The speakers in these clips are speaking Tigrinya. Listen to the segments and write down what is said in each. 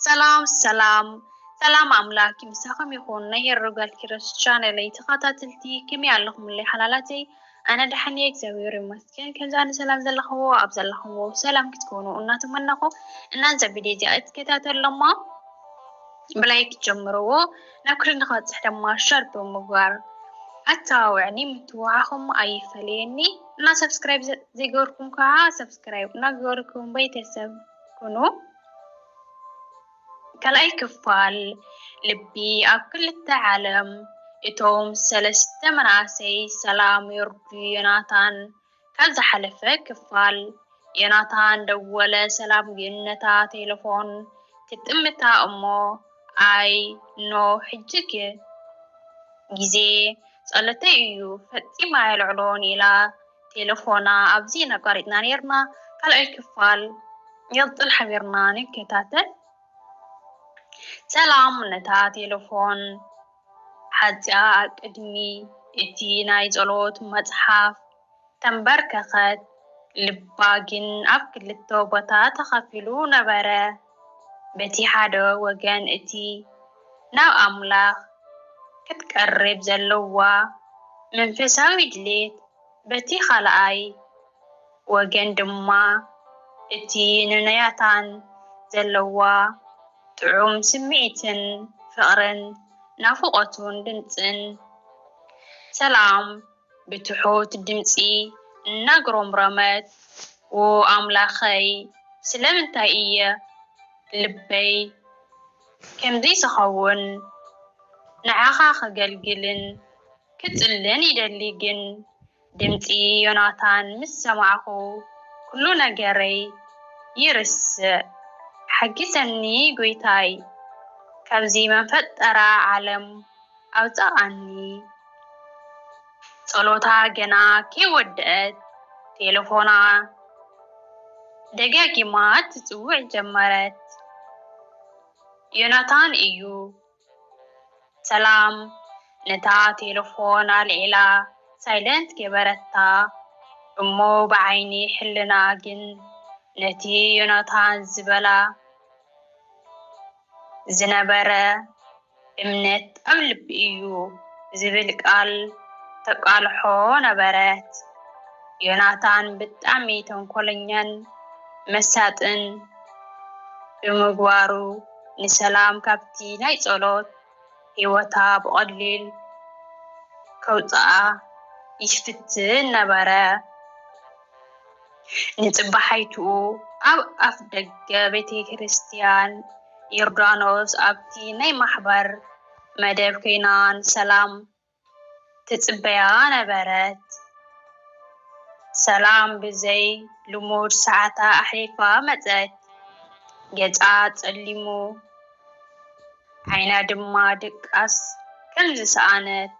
ሰላም ሰላም ሰላም ኣምላክ ምሳኹም ይኹን። ናይ ሄሮ ጋል ኪሮስ ቻነለይ ተኸታተልቲ ከመይ ኣለኹምለይ ሓላላተይ? ኣነ ደሓን እየ እግዚኣብሔር ይመስገን። ከምዚ ኣነ ሰላም ዘለኽዎ ኣብ ዘለኽዎ ሰላም ክትኮኑ እናተመነኹ እናንዘ ቪድዮ እዚኣ እትከታተሉ እሞ ብላይክ ጀምርዎ፣ ናብ ክሪ ንኸብፅሕ ድማ ሸር ብምግባር ኣተባብዕኒ። ምትውዓኹም ኣይፈለየኒ እና ሰብስክራይብ ዘይገበርኩም ከዓ ሰብስክራይብ እናገበርኩም ቤተሰብ ኩኑ። ካልኣይ ክፋል ልቢ ኣብ ክልተ ዓለም። እቶም ሰለስተ መናእሰይ ሰላም የርዱ ዮናታን ካብ ዝሓለፈ ክፋል። ዮናታን ደወለ፣ ሰላም ግን ነታ ቴሌፎን ትጥምታ እሞ ኣይ ኖ ሕጂ ግዜ ጸሎተይ እዩ ፈጺማ የልዕሎን ኢላ ቴሌፎና ኣብዚ ኢና ኣቋሪጽና ነይርና። ካልኣይ ክፋል ይቕጽል ሓቢርና ንከታተል። ሰላም ነታ ቴሌፎን ሓጺኣ ኣብ ቅድሚ እቲ ናይ ጸሎት መጽሓፍ ተንበርከኸት። ልባ ግን ኣብ ክልተ ቦታ ተኸፊሉ ነበረ። በቲ ሓደ ወገን እቲ ናብ ኣምላኽ ክትቀርብ ዘለዋ መንፈሳዊ ድሌት፣ በቲ ካልኣይ ወገን ድማ እቲ ንዮናታን ዘለዋ ጥዑም ስምዒትን ፍቕርን ናፍቖቱን ድምጽን ሰላም ብትሑት ድምጺ እናጉረምረመት፣ ዎ ኣምላኸይ፣ ስለምንታይ እየ ልበይ ከምዚ ዝኸውን? ንዓኻ ከገልግልን ክጽልን ይደሊ፣ ግን ድምጺ ዮናታን ምስ ሰማዕኹ ኩሉ ነገረይ ይርስዕ። ሓግዘኒ ጎይታይ፣ ካብዚ መፈጠራ ዓለም ኣውጻኣኒ። ጸሎታ ገና ከይወደአት ቴሌፎና ደጋጊማ ትጽውዕ ጀመረት። ዮናታን እዩ። ሰላም ነታ ቴሌፎን ኣልዒላ ሳይለንት ገበረታ እሞ ብዓይኒ ሕልና ግን ነቲ ዮናታን ዝበላ ዝነበረ እምነት ኣብ ልቢ እዩ ዝብል ቃል ተቃልሖ ነበረት። ዮናታን ብጣዕሚ ተንኮለኛን መሳጥን ብምግባሩ ንሰላም ካብቲ ናይ ጸሎት ህይወታ ብቐሊል ከውጽኣ ይፍትን ነበረ። ንጽባሓይትኡ ኣብ ኣፍ ደገ ቤተ ክርስቲያን ዮርዳኖስ ኣብቲ ናይ ማሕበር መደብ ኮይና ንሰላም ትጽበያ ነበረት። ሰላም ብዘይ ልሙድ ሰዓታ ኣሕሊፋ መጸት። ገጻ ጸሊሙ፣ ዓይና ድማ ድቃስ ከም ዝሰኣነት፣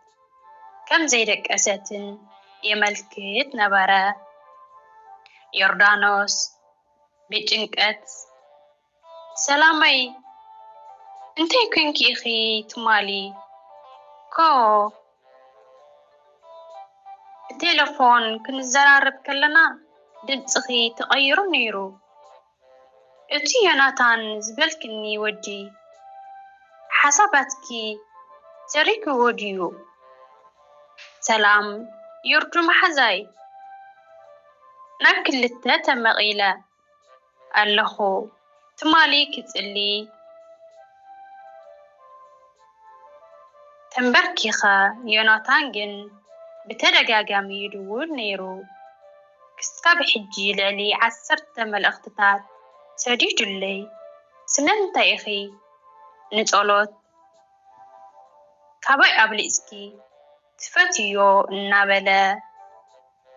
ከም ዘይደቀሰትን የመልክት ነበረ። ዮርዳኖስ ብጭንቀት፣ ሰላመይ፣ እንታይ ኮንኪ ኢኺ ትማሊ? ኮ ብቴሌፎን ክንዘራረብ ከለና ድምፅኺ ተቐይሩ ነይሩ። እቲ ዮናታን ዝበልክኒ ወዲ ሓሳባትኪ ሰሪክዎ ድዩ? ሰላም ዮርዱ መሓዛይ፣ ናብ ክልተ ተመቒለ ኣለኹ። ትማሊ ክጽሊ ተንበርኪኸ፣ ዮናታን ግን ብተደጋጋሚ ይድውል ነይሩ። ክስካብ ሕጂ ልዕሊ ዓሰርተ መልእኽትታት ሰዲዱለይ። ስለምንታይ ኢኺ ንጸሎት ካባይ ኣብሊጽኪ ትፈትዮ እናበለ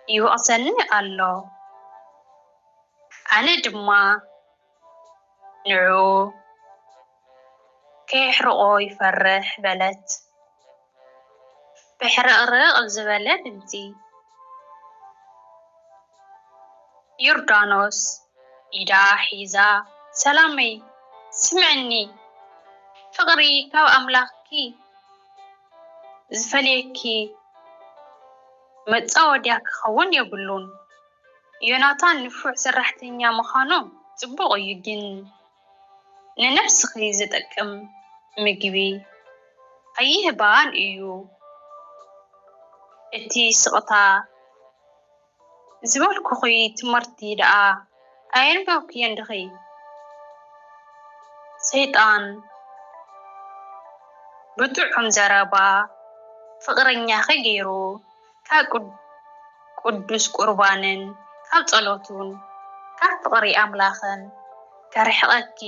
ይወቕሰኒ ኣሎ። ኣነ ድማ ንዕኡ ከየሕርቖ ይፈርሕ በለት ብሕርቕርቕ ብዝበለ ድምጺ። ዮርዳኖስ ኢዳ ሒዛ፣ ሰላመይ፣ ስምዕኒ፣ ፍቕሪ ካብ ኣምላኽኪ ዝፈልየኪ መጻወድያ ክኸውን የብሉን። ዮናታን ንፉዕ ሰራሕተኛ ምዃኑ ጽቡቕ እዩ፣ ግን ንነብስኺ ዝጠቅም ምግቢ ኣይህባን እዩ። እቲ ስቕታ ዝበልኩኺ ትምህርቲ ደኣ ኣየንበብክዮን ዲኺ? ሰይጣን ብጥዑም ዘረባ ፍቕረኛኺ ገይሩ ካብ ቅዱስ ቁርባንን ካብ ጸሎቱን ካብ ፍቕሪ ኣምላኽን ከርሕቐኪ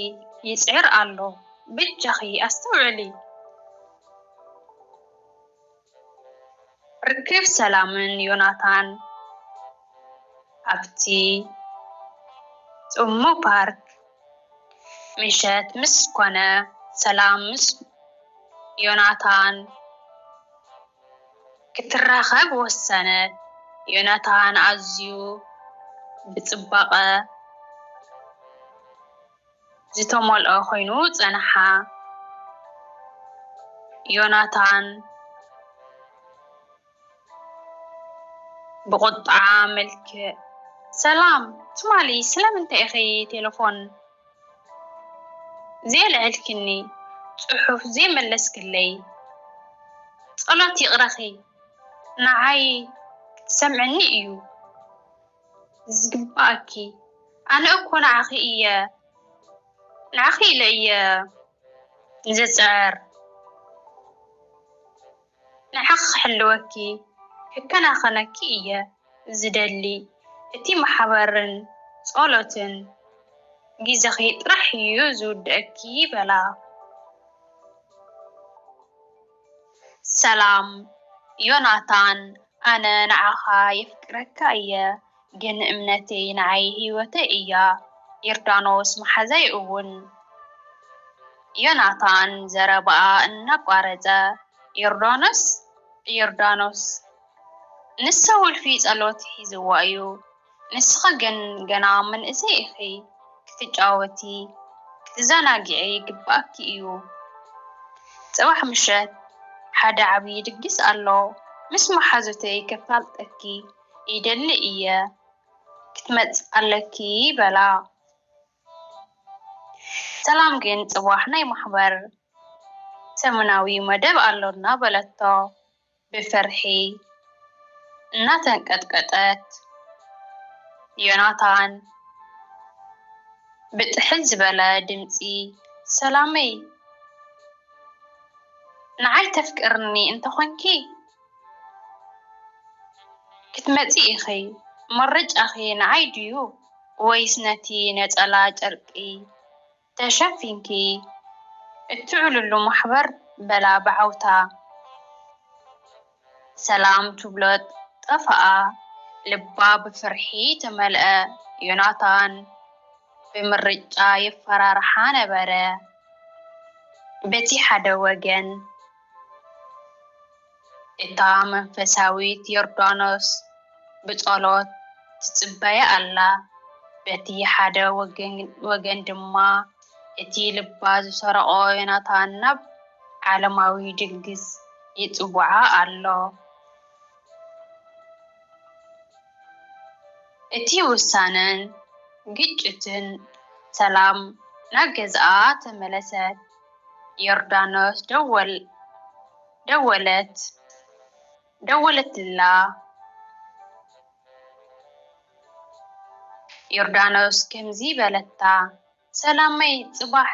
ይጽዕር ኣሎ። በጃኺ ኣስተውዕሊ። ርክብ ሰላምን ዮናታን ኣብቲ ጽሙው ፓርክ ምሸት ምስ ኮነ፣ ሰላም ምስ ዮናታን ክትራኸብ ወሰነት። ዮናታን ኣዝዩ ብጽባቐ ዝተመልኦ ኮይኑ ጸንሓ። ዮናታን ብቑጥዓ መልክዕ፣ "ሰላም፣ ትማሊ ስለምንታይ ኢኺ ቴሌፎን ዘየልዐልክኒ? ጽሑፍ ዘይመለስክለይ? ጸሎት ይቕረኺ፣ ንዓይ ክትሰምዕኒ እዩ ዝግባኣኪ። ኣነ እኮ ንዓኺ እየ፣ ንዓኺ ኢለ እየ ዝጽዕር። ንዓኺ ክሕልወኪ፣ ክከናኸነኪ እየ ዝደሊ። እቲ ማሕበርን ጸሎትን ግዜኺ ጥራሕ እዩ ዝውድኣኪ" በላ። ሰላም ዮናታን፣ ኣነ ንዓኻ የፍቅረካ እየ፣ ግን እምነተይ ንዓይ ህይወተይ እያ። ዮርዳኖስ መሓዛይ እውን። ዮናታን ዘረባኣ እናቋረጸ፣ "ዮርዳኖስ፣ ዮርዳኖስ፣ ንሳ ወልፊ ጸሎት ሒዝዋ እዩ። ንስኺ ግን ገና መንእሰይ ኢኺ፣ ክትጫወቲ፣ ክትዘናግዒ ይግባኣኪ እዩ። ጽባሕ ምሸት ሓደ ዓብዪ ድግስ ኣሎ፣ ምስ መሓዙተይ ከፋልጠኪ ይደሊ እየ፣ ክትመጽ ኣለኪ" በላ። ሰላም ግን ጽባሕ ናይ ማሕበር ሰሙናዊ መደብ ኣሎና በለቶ። ብፍርሒ እናተንቀጥቀጠት፣ ዮናታን ብጥሕል ዝበለ ድምጺ፣ "ሰላመይ፣ ንዓይ ተፍቅርኒ እንተኾንኪ፣ ክትመጺ ኢኺ። ምርጫኺ ንዓይ ድዩ ወይስ ነቲ ነጸላ ጨርቂ ተሸፊንኪ እትውዕልሉ ማሕበር?" በላ ብዓውታ። ሰላም ትብሎ ጠፍኣ፣ ልባ ብፍርሒ ተመልአ። ዮናታን ብምርጫ የፈራርሓ ነበረ። በቲ ሓደ ወገን፣ እታ መንፈሳዊት ዮርዳኖስ ብጸሎት ትጽበያ ኣላ። በቲ ሓደ ወገን፣ ወገን ድማ እቲ ልባ ዝሰረቖ ዮናታን ናብ ዓለማዊ ድግስ ይጽውዓ ኣሎ። እቲ ውሳነን ግጭትን፣ ሰላም ናብ ገዝኣ ተመለሰት። ዮርዳኖስ ደወል-፣ ደወለት፣ ደወለትላ። ዮርዳኖስ ከምዚ በለታ፣ "ሰላመይ፣ ጽባሕ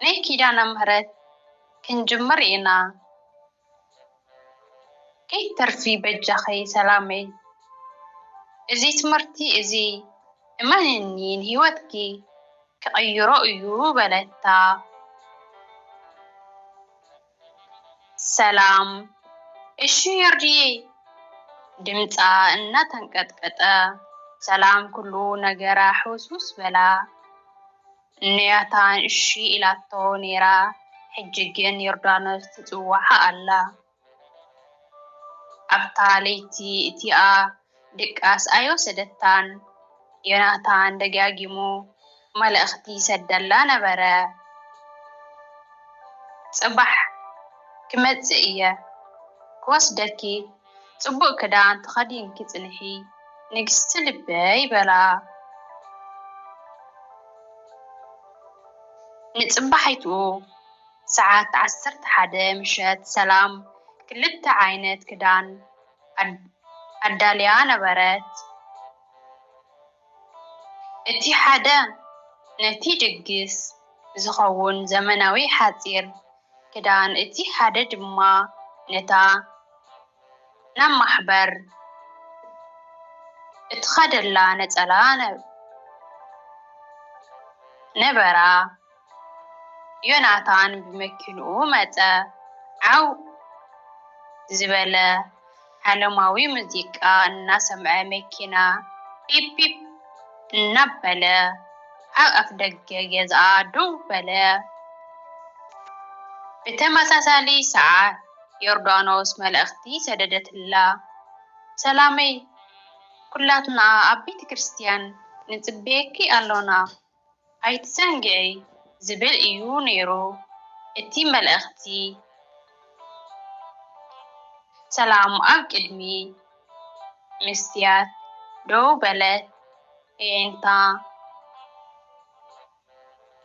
ናይ ኪዳነ ምህረት ክንጅምር ኢና። ከይትተርፊ በጃኺ ሰላመይ። እዚ ትምህርቲ እዚ እመንኒ ንህይወትኪ ክቕይሮ እዩ" በለታ። ሰላም፣ "እሺ ዮርድየይ" ድምጻ እናተንቀጥቀጠ። ሰላም ኩሉ ነገራ ሕውስውስ በላ። ንዮናታን እሺ ኢላቶ ነይራ፣ ሕጂ ግን ዮርዳኖስ ትጽውዓ ኣላ። ኣብታ ለይቲ እቲኣ ድቃስ ኣይወሰደታን። ዮናታን ደጋጊሙ መልእኽቲ ይሰደላ ነበረ። "ጽባሕ ክመጽእ እየ፣ ክወስደኪ፣ ጽቡቕ ክዳን ተኸዲንኪ ጽንሒ ንግስቲ ልበይ" በላ። ንጽባሒቱ ሰዓት ዓሰርተ ሓደ ምሸት ሰላም ክልተ ዓይነት ክዳን ኣዳልያ ነበረት። እቲ ሓደ ነቲ ድግስ ዝኸውን ዘመናዊ ሓጺር ክዳን፣ እቲ ሓደ ድማ ነታ ናብ ማሕበር እትኸደላ ነጸላ ነበራ። ዮናታን ብመኪንኡ መጸ። ዓው ዝበለ ዓለማዊ ሙዚቃ እናሰምዐ መኪና ፒፕ ፒፕ እናበለ ኣብ ኣፍደገ ገዛኣ ደው በለ። ብተመሳሳሊ ሰዓት ዮርዳኖስ መልእኽቲ ሰደደትላ። ሰላመይ፣ ኩላትና ኣብ ቤተ ክርስቲያን ንጽበየኪ ኣሎና፣ ኣይትዘንግዒ ዝብል እዩ ነይሩ እቲ መልእኽቲ። ሰላም ኣብ ቅድሚ መስትያት ደው በለት። ኣዒንታ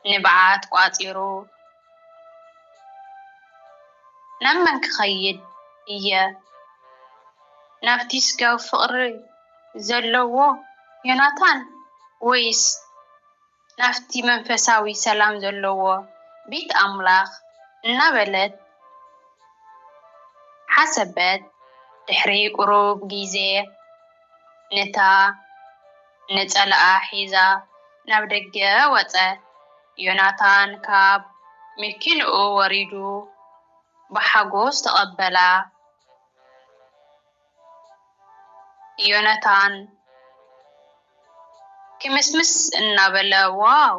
ንብዓት ቋጺሩ፣ ናብ መን ክኸይድ እየ? ናብቲ ስጋዊ ፍቕሪ ዘለዎ ዮናታን፣ ወይስ ናብቲ መንፈሳዊ ሰላም ዘለዎ ቤት ኣምላኽ? እናበለት ሓሰበት። ድሕሪ ቁሩብ ግዜ፣ ነታ ነጸላኣ ሒዛ ናብ ደገ ወጸት። ዮናታን ካብ መኪንኡ ወሪዱ ብሓጎስ ተቐበላ። ዮናታን ክምስምስ እናበለ፣ ዋው፣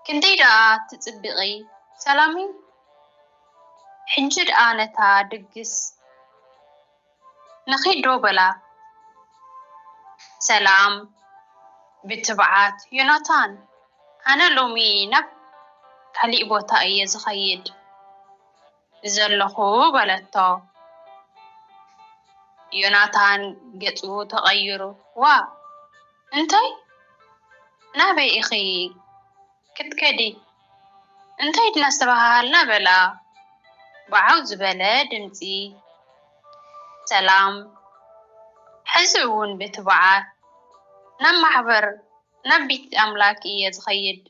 ክንደይ ደኣ ትጽብቒ ሰላሚ! ሕጂ ደኣ ነታ ድግስ ንኺድ ዶ በላ። ሰላም ብትብዓት፣ ዮናታን፣ ኣነ ሎሚ ናብ ካሊእ ቦታ እየ ዝኸይድ ዘለኹ በለቶ። ዮናታን ገጹ ተቐይሩ፣ ዋ፣ እንታይ? ናበይ ኢኺ ክትከዲ? እንታይ ድና ዝተባሃሃልና በላ ብዓው ዝበለ ድምጺ። ሰላም፣ ሕዚ እውን ብትብዓት፣ ናብ ማሕበር፣ ናብ ቤት ኣምላክ እየ ዝኸይድ።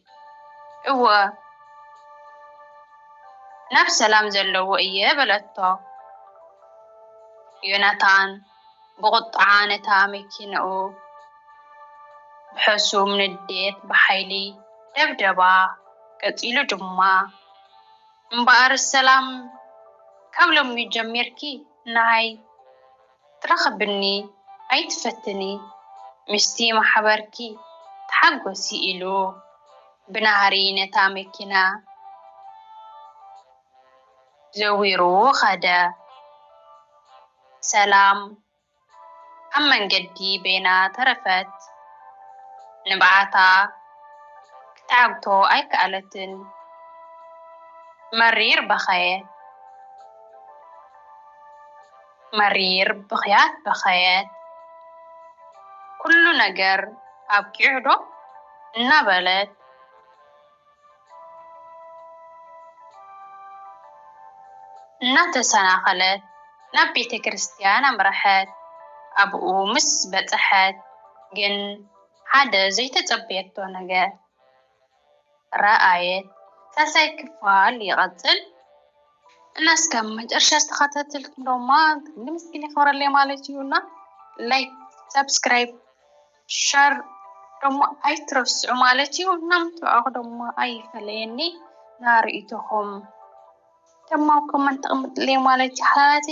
እወ፣ ናብ ሰላም ዘለዎ እየ በለቶ። ዮናታን ብቑጥዓ ነታ መኪንኡ ብሕሱም ንዴት ብሓይሊ ደብደባ። ቀጺሉ ድማ፣ እምበኣር ሰላም፣ ካብ ሎሚ ጀሚርኪ ንዓይ ትራኸብኒ ኣይትፈትኒ፣ ምስቲ ማሕበርኪ ተሓጎሲ ኢሉ ብናህሪ ነታ መኪና ዘዊሩ ኸደ። ሰላም ኣብ መንገዲ በይና ተረፈት። ንብዓታ ክትዓግቶ ኣይከኣለትን። መሪር በኸየት። መሪር ብኽያት በኸየት። ኩሉ ነገር ኣብቂዑ ዶ እናበለት እናተሰናኸለት ናብ ቤተ ክርስቲያን ኣምረሐት። ኣብኡ ምስ በጽሐት ግን ሓደ ዘይተጸበየቶ ነገር ረኣየት። ሳልሳይ ክፋል ይቐጽል። እና እስከ መጨረሻ ዝተኸታተልኩም ደማ ምስኪን ይኸብረለይ ማለት እዩ። እና ላይክ፣ ሳብስክራይብ፣ ሸር ደሞ ኣይትረስዑ ማለት እዩ። እና ምትብዓኹ ደሞ ኣይፈለየኒ። ናርእይቶኹም ደማ ኮመንት ተቐምጥለይ ማለት እዩ። ሓላቴ፣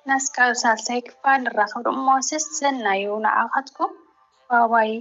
እና እስካብ ሳልሳይ ክፋል ንራኸብ ደሞ ሰሰናዩ ንዓኻትኩም። ባባይ።